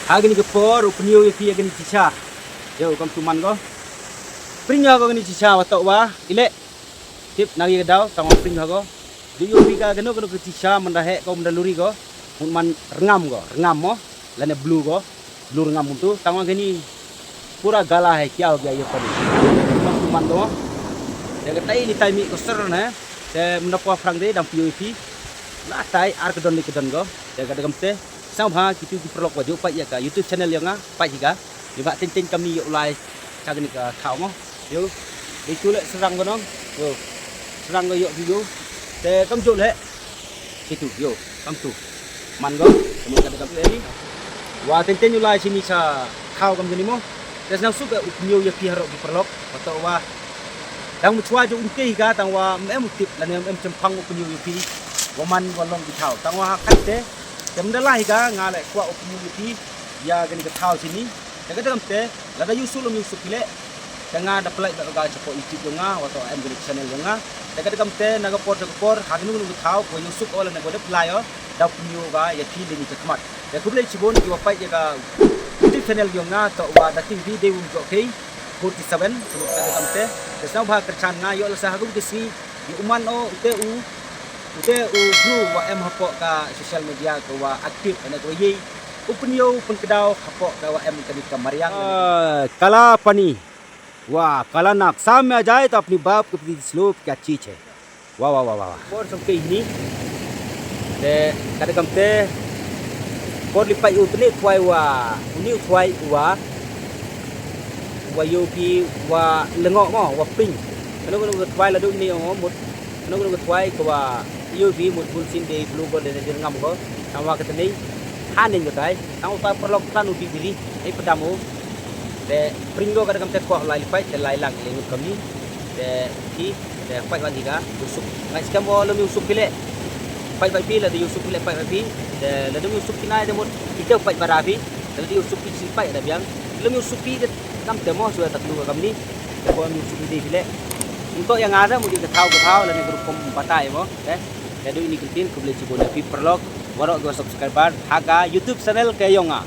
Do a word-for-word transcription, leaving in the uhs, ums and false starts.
Ha kani ka por u pyni ïa phi ïa kani ka shisha. Ïoh, kam tu man ko. Pyni ïa ko kani ka shisha, wat ïoh wa ile. Tip na ïa ka daw tang wa pyni ïa ko. Dei ïoh phi ka kano kano ka shisha, mynda heh ko, mynda luri ko. Mut man rngam ko, rngam mo. Lane blue ko. Blue rngam mut tu tang wa kani. Pura gala hai kya ho gaya ye pari. Kam tu man ko. Ïa ka tai ni tai mi ko ser ne. Te mynda poi phrang de dang phi ïoh phi. La tai ar ka don li ka don ko. Ïa ka da kam te. Sngewbha kito ki paralok wa ju peit ïa ka YouTube channel ïong nga, peit ïa ka. Ïa ba teng teng kam ni ïoh lai cha kani ka thaw mo. Ïoh. Dei tu le syrang ko nong. Ïoh. Syrang ko ïoh video. Te kam ju le. Situ ïoh. Kam tu. Man ko. Kam ka kam te ni. Wa teng teng ïoh lai sini cha thaw kam ni mo. Te sngewsuk u pyni ïa phi harok ki paralok. Wa to wa. Dang mu chwa ju un te ka tang wa em u tip lane em chempang u pyni ïa phi. Wa man wa long ki thaw. Tang wa ha kat te. Te mynda la hi ka nga le kwah u pyni ïa phi ïa kani ka thaw sini. Te ka dang te lada ïoh suk lum ïoh suk phi le. Te nga da pynlait ba ka chapoh YouTube ïong nga, wa to em kani ka channel ïong nga. Te ka dang te na ka por te ka por ha kani ka thaw ko ïoh suk o lane ko dep lai o. Da pyni ïa ka ïa phi le ni ka khmat. Te khublei chibun ki wa peit ïa ka YouTube channel ïong nga to wa da ting video jok kei forty seven. Te ka dang te te sngewbha kyrchan nga ïoh la sa ha ka sngi. Ïa u man o ute u ute u bru wa em hapoh ka social media ko wa active ane ko ye u pyni u pynkdaw hapoh ka wa em kani ka mariang. Kala pani wa kala nak sam ya jai ta apni bap ke piti slope kya cheez hai. Wa wa wa wa. Por sam ke ni. Te ka dang te por li pait u tne khwai wa uni khwai wa wa ïoh phi wa lengoh mo wa pink. Kano kano ka twai la duk ni ong mut kano kano ka twai ko wa ïoh phi mut bun sin de blue ko de de ngam ko. Tang wa ka tne ha ning ka tai tang wa paralok tanu phi bili. Ai padam u. Te pring do ka dang te ko lai li pait te lai lang le ngut kam ni. Te ki te pait wa ni ka usuk. Ngai skam o lum usuk phi le. Pait pait phi la de usuk phi le pait pait phi. Te la de usuk phi nai de mut ki te pait bara phi. Te la de usuk phi sin pait da biang. Lum usuk phi de kam te mo su ta klu kam ni. Te ko usuk phi de phi le. Untuk yang ada mut ka thaw ka thaw la ni grup kom batai mo. Te te do ini kentin khublei chibun phi paralok. Warok dua subscriber ha ka YouTube channel ke yong nga.